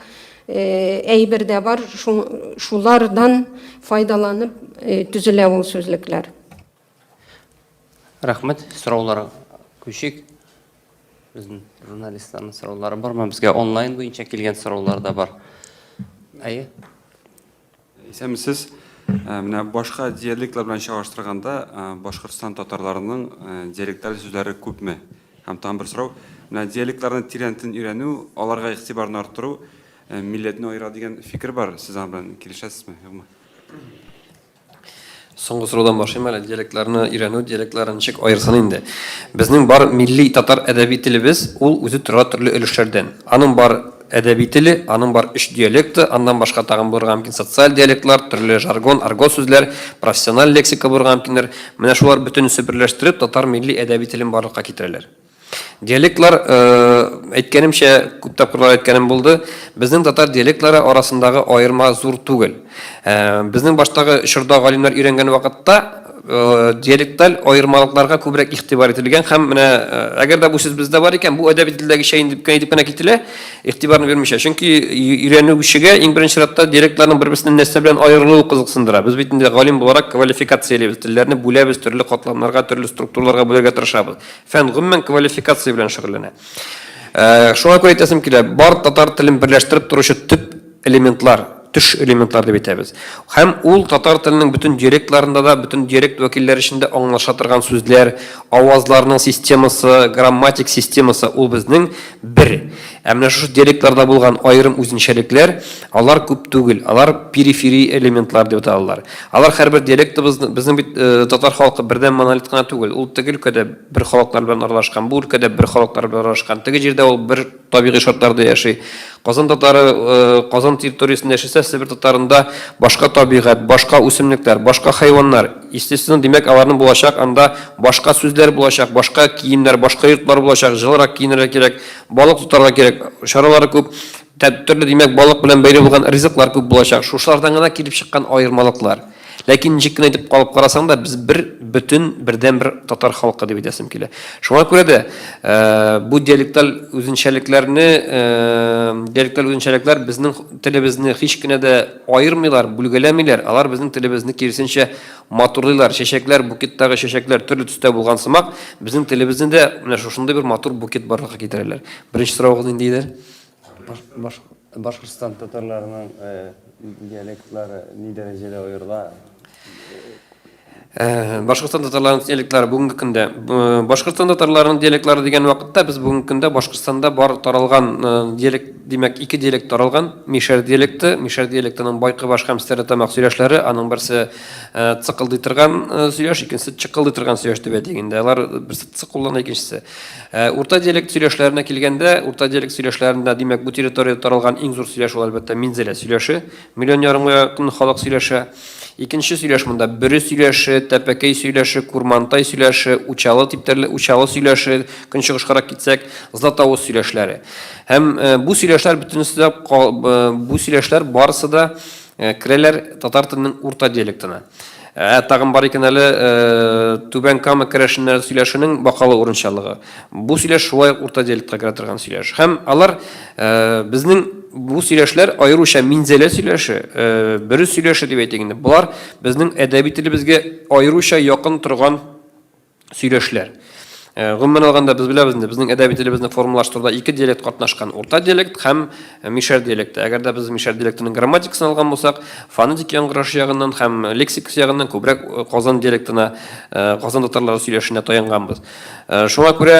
әйбер дә бар. Шулардан файдаланып төзелә ул сүзлекләр. Рәхмәт. Сорауларга күчик. Безнең журналистларның сораулары бармы? Безгә онлайн буенча килгән сораулар да бар. Әйе. Исәнмесез. Э, менә башка диалектлар белән чагыштырганда, э, Башкортстан татарларының э, диалекталь сүзләре күпме? Һәм тагын бер сорау. Менә диалектларны тирәнтен өйрәнү, аларга игътибарны арттыру милләтне аера дигән фикер бар. Сез аның белән килешәсезме, юкмы? Соңгы сораудан башлыйм әле. Диалектларны өйрәнү, диалектларны ничек аерсын инде? Безнең бар милли татар әдәби телебез, ул үзе тора төрле өлешләрдән. Аның бар әдәби теле, аның бар өч диалекты, аннан башка тагын булырга мөмкин социаль диалектлар, төрле жаргон, арго сүзләр, профессиональ лексика булырга мөмкиннәр. Менә шулар бөтенесе берләштереп, татар милли әдәби телен барлыкка китерәләр. Диалектлар, әйткәнемчә, күп тапкырлар әйткәнем булды, безнең татар диалектлары арасындагы аерма зур түгел. Безнең баштагы чорда галимнәр өйрәнгән вакытта диалекталь аермалыкларга күбрәк игътибар ителгән һәм менә әгәр дә бу сүз бездә бар икән, бу әдәби телдәгечә инде әйтеп кенә кителә, игътибарны бирмичә. Чөнки өйрәнүчегә иң беренче чиратта диалектларның бер-берсеннән нәрсә белән аерылуы кызыксындыра. Без бит инде галим буларак квалификациялибез, телләрне бүләбез, төрле катламнарга, төрле структураларга бүләргә тырышабыз. Фән гомумән квалификация белән шөгыльләнә. Э, шуңа күрә әйтәсем килә, бар татар телен берләштереп торучы төп элементлар, төш элементлар дип әйтәбез. Һәм ул татар теленең бөтен диалектларында да, бөтен диалект вәкилләре эчендә аңлаша торган сүзләр, авазларның системасы, грамматик системасы ул безнең бер. Ә менә шушы диалектларда булган аерым үзенчәлекләр, алар күп түгел, алар периферий элементлар дип аталалар. Алар һәрбер диалектыбызны, безнең бит э, татар халкы бердәм монолит кына түгел, ул теге өлкәдә бер халыклар белән аралашкан, бу өлкәдә бер халыклар белән аралашкан, теге җирдә ул бер табигый шартларда яши. Казан татары э, Казан территориясендә яшәсә, Себер татарында башка табигать, башка үсемлекләр, башка хайваннар. Естественно, димәк, аларның булачак анда башка сүзләр булачак, башка киемнәр, башка йортлар булачак, җылырак киенергә кирәк. Балык тотарга кирәк, чаралары күп. Төрле, димәк, балык белән бәйле булган ризыклар күп булачак. Шушылардан гына килеп чыккан аермалыклар. Ләкин ничек кенә итеп калып карасаң да, без бер бөтен, бердәнбер татар халкы дип әйтәсем килә. Шуңа күрә дә бу диалекталь үзенчәлекләрне, диалекталь үзенчәлекләр безнең телебезне һич кенә дә аермыйлар, бүлгәләмиләр. Алар безнең телебезне киресенчә Матурлыйлар, чәчәкләр, букеттагы чәчәкләр төрле төстә булган сымак, безнең телебезне дә менә шушындый бер матур букет барлыкка китерәләр. Беренче соравыгыз нинди иде? Башкортстан татарларының диалектлары ни дәрәҗәдә аерыла? Башкортстан татарларының диалектлары бүгенге көндә. Башкортстан татарларының диалектлары дигән вакытта без бүгенге көндә Башкортстанда бар таралган диалект, димәк, ике диалект таралган. Мишәр диалекты, мишәр диалектының Байкыбаш һәм Стәрлетамак сөйләшләре, аның берсе Цыкылдый торган сөйләш, икенчесе чыкылдый торган сөйләш дип әйтик инде. Алар берсе ц куллана, икенчесе. Урта диалект сөйләшләренә килгәндә, урта диалект сөйләшләрендә, димәк, бу территориядә таралган иң зур сөйләш ул, әлбәттә, Минзәлә сөйләше. Миллион ярымга якын халык сөйләшә. Икенче сөйләш монда Бөре сөйләше, Тәпәкәй сөйләше, Курмантай сөйләше, Учалы типтәрле, Учалы сөйләше, көнчыгышкарак китсәк, Златоуст сөйләшләре. Һәм бу сөйләшләр бөтенесе дә, бу сөйләшләр барысы да Керәләр татар теленең урта диалектына. Ә тагын бар икән әле Түбән Кама керәшеннәре сөйләшенең Бакалы урынчалыгы. Бу сөйләш шулай ук урта диалектка керә торган сөйләш. Һәм алар безнең бу сөйләшләр аеруча Минзәлә сөйләше, Бөре сөйләше дип әйтик инде. Болар безнең әдәби телебезгә аеруча якын торган сөйләшләр. Гомумән алганда, без беләбез инде, безнең әдәби телебезне формалаштыруда ике диалект катнашкан, урта диалект һәм мишәр диалекты. Әгәр дә без мишәр диалектының грамматикасын алган булсак, фонетик яңгырашы ягыннан һәм лексикасы ягыннан күбрәк Казан диалектына, Казан татарлары сөйләшенә таянганбыз. Шуңа күрә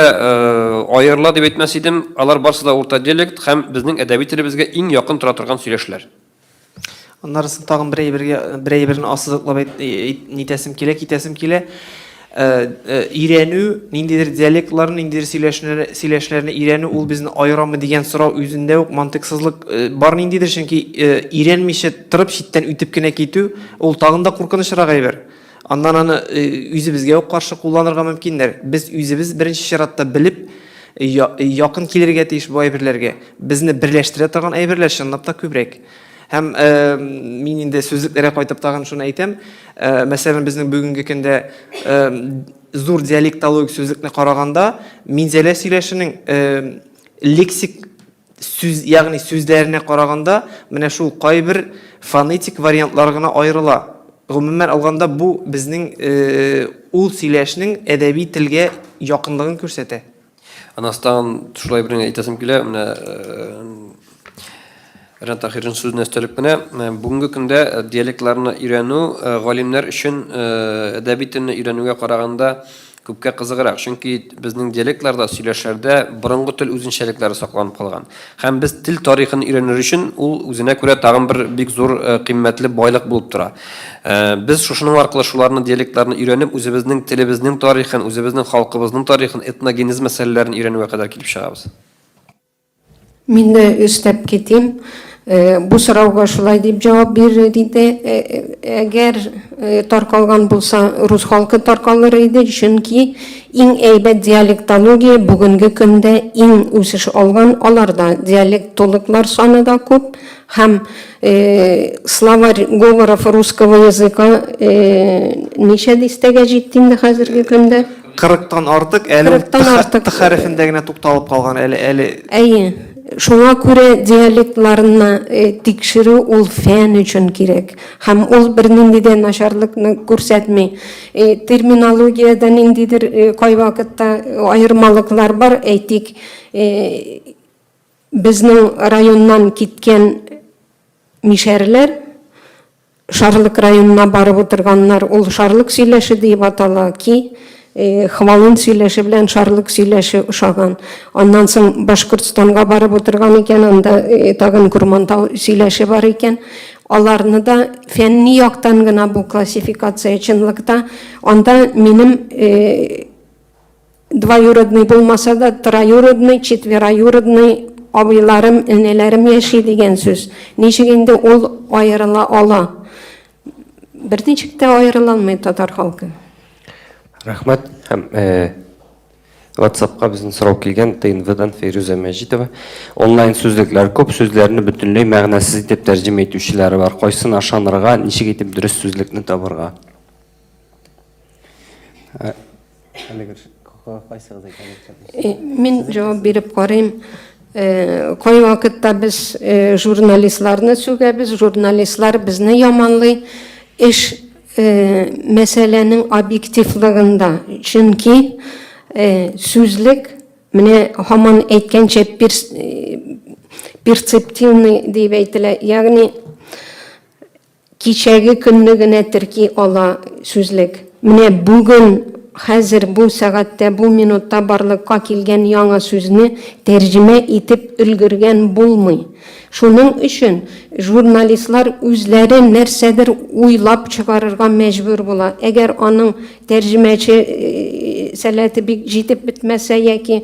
аерыла дип әйтмәс идем, алар барысы да урта диалект һәм безнең әдәби телебезгә иң якын тора торган сөйләшләр. Аннары соң тагын бер әйбергә, бер әйберне ассызыклап әйт, нитәсем килә, китәсем килә. Э, э, өйрәнү, ниндидер диалектларны, ниндидер сөйләшүләрне, сөйләшләрне өйрәнү ул безне аерамы дигән сорау үзендә үк мантыйксызлык э, бар ниндидер, чөнки өйрәнмичә торып читтән үтеп кенә китү ул тагын да куркынычрак әйбер. Аннан аны үзебезгә үк каршы кулланырга мөмкиннәр. Без үзебез беренче чиратта белеп, якын килергә тиеш бу әйберләргә. Безне берләштерә торган әйберләр чынлап та күбрәк. Һәм э, мин инде сүзлекләргә кайтып тагын шуны әйтәм. Э, мәсәлән, безнең бүгенге көндә э, зур диалектологик сүзлекне караганда, Минзәлә сөйләшенең э, лексик сүз, ягъни сүзләренә караганда, менә шул кайбер фонетик вариантлар гына аерыла. Гомумән алганда, бу безнең э, ул сөйләшнең әдәби телгә якынлыгын күрсәтә. Анастан шулай бер әйтәсем килә, менә Ренат Тахирның сүзенә өстәлеп кенә, бүгенге көндә диалектларны өйрәнү галимнәр өчен әдәби телне өйрәнүгә караганда күпкә кызыграк. Чөнки безнең диалектларда, сөйләшләрдә борынгы тел үзенчәлекләре сакланып калган. Һәм без тел тарихын өйрәнер өчен ул үзенә күрә тагын бер бик зур кыйммәтле байлык булып тора. Без шушының аркылы шуларны диалектларны өйрәнеп, үзебезнең телебезнең тарихын, үзебезнең халкыбызның тарихын, этногенез мәсьәләләрен өйрәнүгә кадәр килеп чыгабыз. Мин дә өстәп китим. Бу сорауга шулай дип җавап бирер иде. Әгәр таркалган булса, рус халкы таркалыр иде, чөнки иң әйбәт диалектология бүгенге көндә иң үсеш алган аларда. Диалектологлар саны да күп һәм словарь говоров русского языка ничә дистәгә җитте инде хәзерге көндә? Кырыктан артык, әле ул Т хәрефендә генә тукталып калган, әле, әле. Әйе. Шуңа күрә диалектларны тикшерү ул фән өчен кирәк. Һәм ул бернинди дә начарлыкны күрсәтми. Терминологиядә ниндидер кайвакытта аермалыклар бар, әйтик, безнең районнан киткән мишәрләр Шарлык районына барып утырганнар, ул Шарлык сөйләше диеп атала, ки, Хвалын сөйләше белән Шарлык сөйләше ошаган. Аннан соң Башкортстанга барып утырган икән, анда тагын Курмантау сөйләше бар икән. Аларны да фәнни яктан гына бу классификация чынлыкта анда минем Двоюродный булмаса да, троюродный, четвероюродный абыйларым, энеләрем яши дигән сүз. Ничек инде ул аерыла ала? Берничек тә аерыла алмый татар халкы. Рәхмәт. Һәм э, WhatsApp-ка безнең сорау килгән ТНВ-дан Фәйрүзә Мәҗитова. Онлайн сүзлекләр күп, сүзләрне бөтенләй мәгънәсез итеп тәрҗемә итүчеләре бар. Кайсын ышанырга, ничек итеп дөрес сүзлекне табырга? Мин җавап биреп карыйм. Кайвакытта без журналистларны сүгәбез, журналистлар безне яманлый. Эш мәсьәләнең объективлыгында. Чөнки сүзлек менә һаман әйткәнчә перцептивный дип әйтелә. Ягъни Кичәге көнне генә терки ала сүзлек. Менә бүген, хәзер, бу сәгатьтә, бу минутта барлыкка килгән яңа сүзне тәрҗемә итеп өлгергән булмый. Шуның өчен журналистлар үзләре нәрсәдер уйлап чыгарырга мәҗбүр була. Әгәр аның тәрҗемәче сәләте бик җитеп бетмәсә яки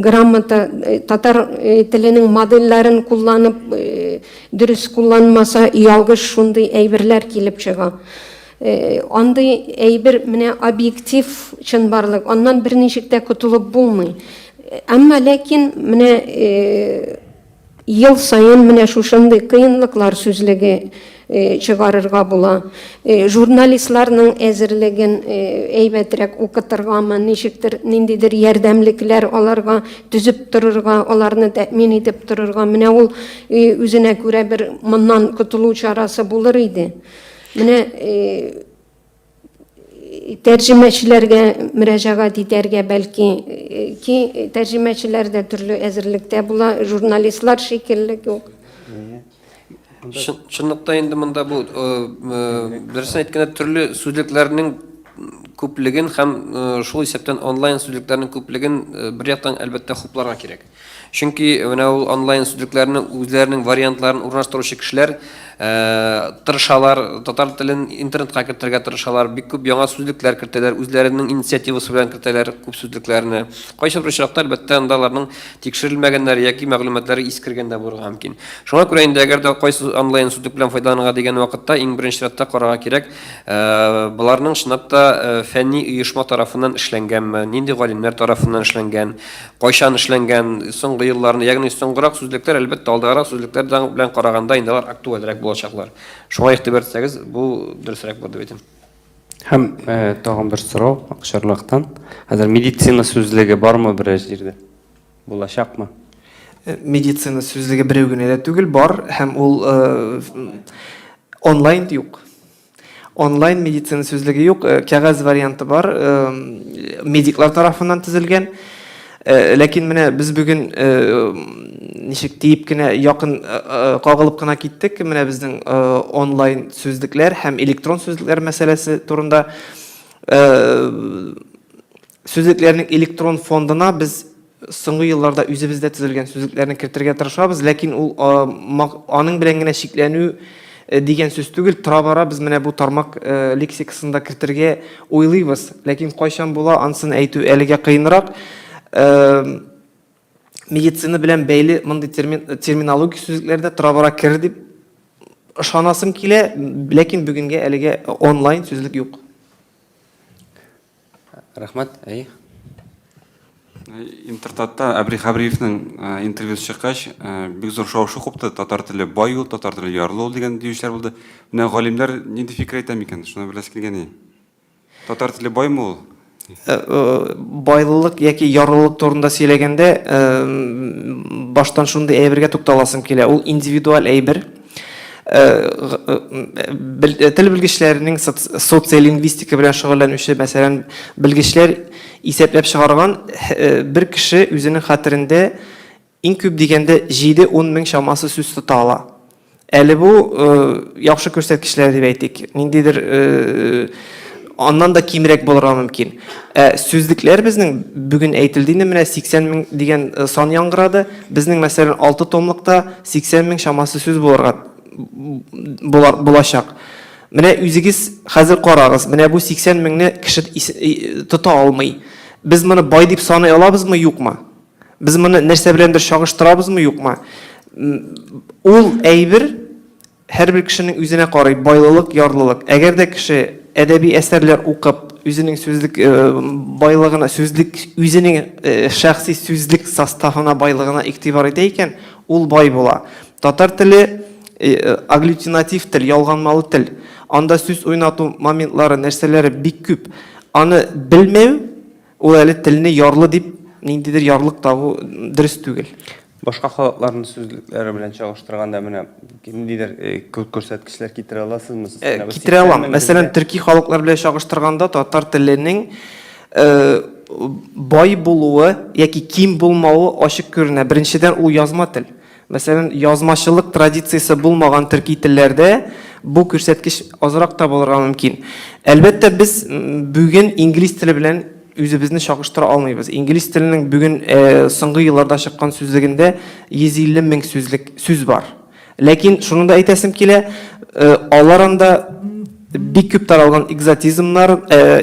грамота, татар теленең модельләрен кулланып, Дөрес кулланмаса, ялгыш шундый әйберләр килеп чыга. Андый әйбер менә объектив чынбарлык, аннан берничек тә котылып булмый. Әмма ләкин менә ел саен менә шушындый кыенлыклар сүзлеге чыгарырга була. Журналистларның әзерлеген әйбәтрәк укытыргамы, ничектер, ниндидер ярдәмлекләр аларга төзеп торырга, аларны тәэмин итеп торырга. Менә ул үзенә күрә бер моннан котылу чарасы булыр иде. Менә Тәрҗемәчеләргә мөрәҗәгать итәргә бәлки, ки тәрҗемәчеләр дә төрле әзерлектә була, журналистлар шикелле үк. Чынлыкта инде монда бу дөресен әйткәндә төрле сүзлекләрнең күплеген һәм шул исәптән онлайн сүзлекләрнең күплеген бер яктан әлбәттә хупларга кирәк. Чөнки менә ул онлайн сүзлекләрне үзләренең вариантларын урнаштыручы кешеләр тырышалар, татар телен интернетка кертергә тырышалар, бик күп яңа сүзлекләр кертәләр, үзләренең инициативасы белән кертәләр күп сүзлекләрне. Кайсы бер очракта, әлбәттә, анда аларның тикшерелмәгәннәре яки мәгълүматлары искергән дә булырга мөмкин. Шуңа күрә инде әгәр дә кайсы онлайн сүзлек белән файдаланырга дигән вакытта, иң беренче чиратта карарга кирәк, боларның чынлап та фәнни оешма тарафыннан эшләнгәнме, нинди галимнәр тарафыннан эшләнгән, Кайчан эшләнгән, соңгы елларны, ягъни соңгырак сүзлекләр, әлбәттә, алдагырак сүзлекләр белән караганда инде алар актуальрәк булачаклар. Шуңа игътибар итсәгез, бу дөресрәк булыр дип әйтәм. Һәм тагын бер сорау Акчарлактан. Хәзер медицина сүзлеге бармы берәр җирдә? Булачакмы? Медицина сүзлеге берәү генә дә түгел, бар һәм ул онлайн юк. Онлайн медицина сүзлеге юк, э, кәгазь варианты бар, э, медиклар тарафыннан төзелгән. Э, ләкин менә без бүген ничек диеп кенә якын кагылып кына киттек, менә безнең онлайн сүзлекләр һәм электрон сүзлекләр мәсьәләсе турында. Сүзлекләрнең электрон фондына без соңгы елларда үзебездә төзелгән сүзлекләрне кертергә тырышабыз, ләкин ул аның белән генә чикләнү э, дигән сүз түгел, тора-бара без менә бу тармак э, лексикасын да кертергә уйлыйбыз. Ләкин кайчан була, анысын әйтү әлегә кыенрак. Э, медицина белән бәйле мондый термин, терминологик сүзлекләр дә тора-бара керер дип ышанасым килә, ләкин бүгенгә әлегә онлайн сүзлек юк. Рәхмәт, әй. Интертатта Әбри Хәбриевнең интервьюсы чыккач, бик зур шау-шу купты. Татар теле бай ул, татар теле ярлы ул дигән диючеләр булды. Менә галимнәр нинди фикер әйтә микән? Шуны беләсе килгән иде. Татар теле баймы ул? Байлылык яки ярлылык турында сөйләгәндә, баштан шундый әйбергә тукталасым килә. Ул индивидуаль әйбер. Тел белгечләренең социолингвистика белән шөгыльләнүче, мәсәлән, белгечләр исәпләп чыгарган, бер кеше үзенең хәтерендә иң күп дигәндә 7-10 мең чамасы сүз тота ала. Әле бу яхшы күрсәткечләр дип әйтик. Ниндидер аннан да кимрәк булырга мөмкин. Ә сүзлекләр безнең бүген әйтелде инде, менә 80 мең дигән сан яңгырады. Безнең, мәсәлән, 6 томлыкта 80 мең чамасы сүз булырга булар, булачак. Менә үзегез хәзер карагыз, менә бу 80 меңне кеше тота алмый. Без моны бай дип саный алабызмы, юкмы? Без моны нәрсә беләндер чагыштырабызмы, юкмы? Ул әйбер Һәрбер кешенең үзенә карый, байлылык, ярлылык. Әгәр дә кеше әдәби әсәрләр укып, үзенең сүзлек байлыгына, сүзлек үзенең шәхси сүзлек составына, байлыгына игътибар итә икән, ул бай була. Татар теле агглютинатив тел, ялганмалы тел. Анда сүз уйнату моментлары, нәрсәләре бик күп. Аны белмәү Ул әле телне ярлы дип ниндидер ярлык тагу дөрес түгел. Башка халыкларның сүзлекләре белән чагыштырганда менә ниндидер күрсәткечләр китерә аласызмы сез? Китерә алам. Мәсәлән, төрки халыклар белән чагыштырганда татар теленең бай булуы яки ким булмавы ачык күренә. Беренчедән, ул язма тел. Мәсәлән, язмачылык традициясе булмаган төрки телләрдә бу күрсәткеч азрак та булырга мөмкин. Әлбәттә, без бүген инглиз теле белән үзебезне чагыштыра алмыйбыз. Инглиз теленең бүген соңгы елларда чыккан сүзлегендә 150 мең сүзлек сүз бар. Ләкин шуны да әйтәсем килә, алар анда бик күп таралган экзотизмнар,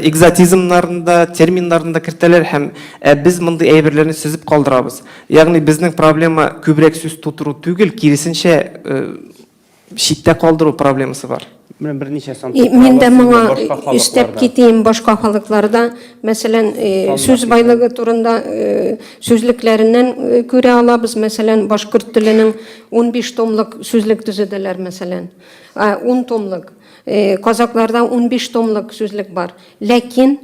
экзотизмнарны да, терминнарны да кертәләр һәм ә без мондый әйберләрне сөзеп калдырабыз. Ягъни безнең проблема күбрәк сүз тутыру түгел, киресенчә, читтә калдыру проблемасы бар. Менә берничә сан И, Мин дә моңа өстәп китим, башка халыкларда, мәсәлән, сүз байлыгы турында сүзлекләреннән күрә алабыз, мәсәлән, башкорт теленең 15 томлык сүзлек төзеделәр, мәсәлән, 10 томлык. Казакларда 15 томлык сүзлек бар. Ләкин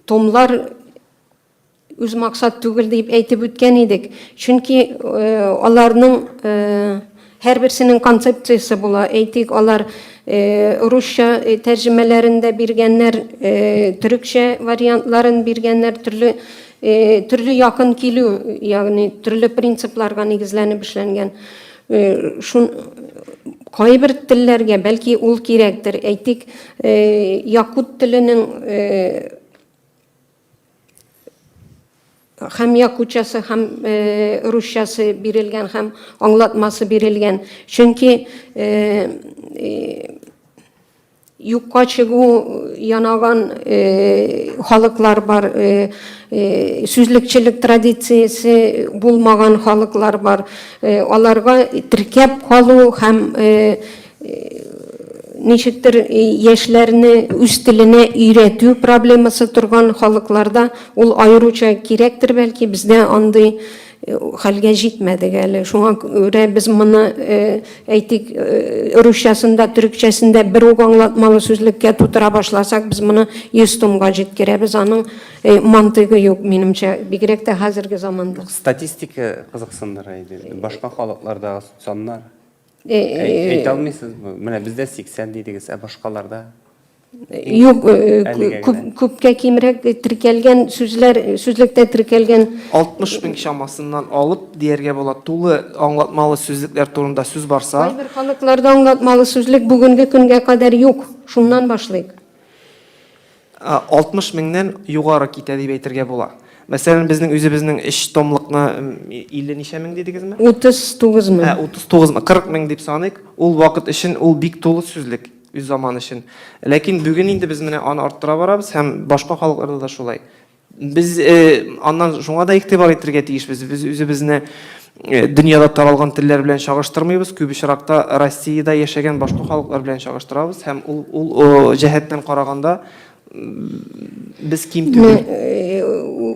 томлар Үз максат түгел дип әйтеп үткән идек. Чөнки аларның һәрберсенең концепциясе була. Әйтик, алар Русча тәрҗемәләрен дә биргәннәр, төрекчә вариантларын биргәннәр, төрле төрле якын килү, ягъни төрле принципларга нигезләнеп эшләнгән. Шун кайбер телләргә бәлки ул кирәктер. Әйтик, якут теленең Һәм якутчасы, һәм русчасы бирелгән, һәм аңлатмасы бирелгән. Чөнки юкка чыгу янаган халыклар бар, сүзлекчелек традициясе булмаган халыклар бар. Аларга теркәп калу һәм ничектер яшьләрне үз теленә өйрәтү проблемасы торган халыкларда ул аеруча кирәктер бәлки, бездә андый хәлгә җитмәдек әле. Шуңа күрә без моны, әйтик, русчасын да, төрекчәсен дә бер үк аңлатмалы сүзлеккә тутыра башласак, без моны 100 томга җиткерәбез. Аның мантыйгы юк, минемчә, бигрәк тә хәзерге заманда. Статистика кызыксындыра иде. Башка халыклардагы саннар. Әйтә алмыйсызмы? Менә бездә 80 дидегез, ә башкаларда? Юк, күп, күпкә кимрәк теркәлгән сүзләр, сүзлектә теркәлгән. 60 мең чамасыннан алып дияргә була, тулы аңлатмалы сүзлекләр турында сүз барса. Кайбер халыкларда аңлатмалы сүзлек бүгенге көнгә кадәр юк. Шуннан башлыйк. 60 меңнән югары китә дип әйтергә була. Мәсәлән, безнең үзебезнең өч томлыкны 50 ничә мең дидегезме? 39 мең. Ә, 39 мең, 40 мең дип саныйк. Ул вакыт өчен ул бик тулы сүзлек, үз заман өчен. Ләкин бүген инде без менә аны арттыра барабыз һәм башка халыкларда да шулай. Без аннан шуңа да игътибар итергә тиешбез. Без үзебезне дөньяда таралган телләр белән чагыштырмыйбыз. Күп очракта Россиядә яшәгән башка халыклар белән чагыштырабыз һәм ул ул җәһәттән караганда без ким түгел.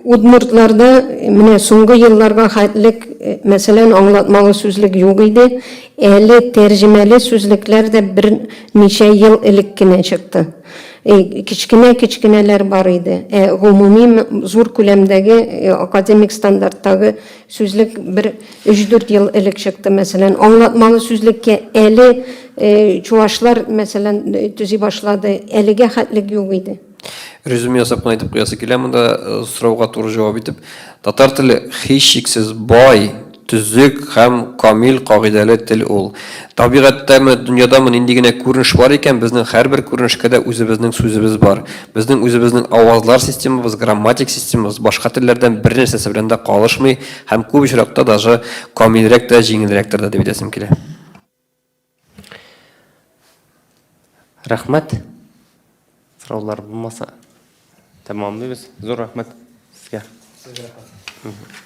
Удмуртларда менә соңгы елларга хәтлек, мәсәлән, аңлатмалы сүзлек юк иде. Әле тәрҗемәле сүзлекләр дә берничә ел элек кенә чыкты. Кечкенә-кечкенәләр бар иде. Ә гомуми зур күләмдәге академик стандарттагы сүзлек бер өч-дүрт ел элек чыкты, мәсәлән. Аңлатмалы сүзлеккә әле чуашлар, мәсәлән, төзи башлады. Әлегә хәтлек юк иде. Резюме ясап кына әйтеп куясы килә монда сорауга туры җавап итеп. Татар теле һичшиксез бай, төзек һәм камил кагыйдәле тел ул. Табигатьтәме, дөньядамы нинди генә күренеш бар икән, безнең һәрбер күренешкә дә үзебезнең сүзебез бар. Безнең үзебезнең авазлар системабыз, грамматик системабыз башка телләрдән бернәрсәсе белән дә калышмый һәм күп очракта даже камилрәк тә, җиңелрәктер дә дип әйтәсем килә. Рәхмәт. Сораулар булмаса, тәмамлыйбыз. Зур рәхмәт сезгә. Сезгә рәхмәт.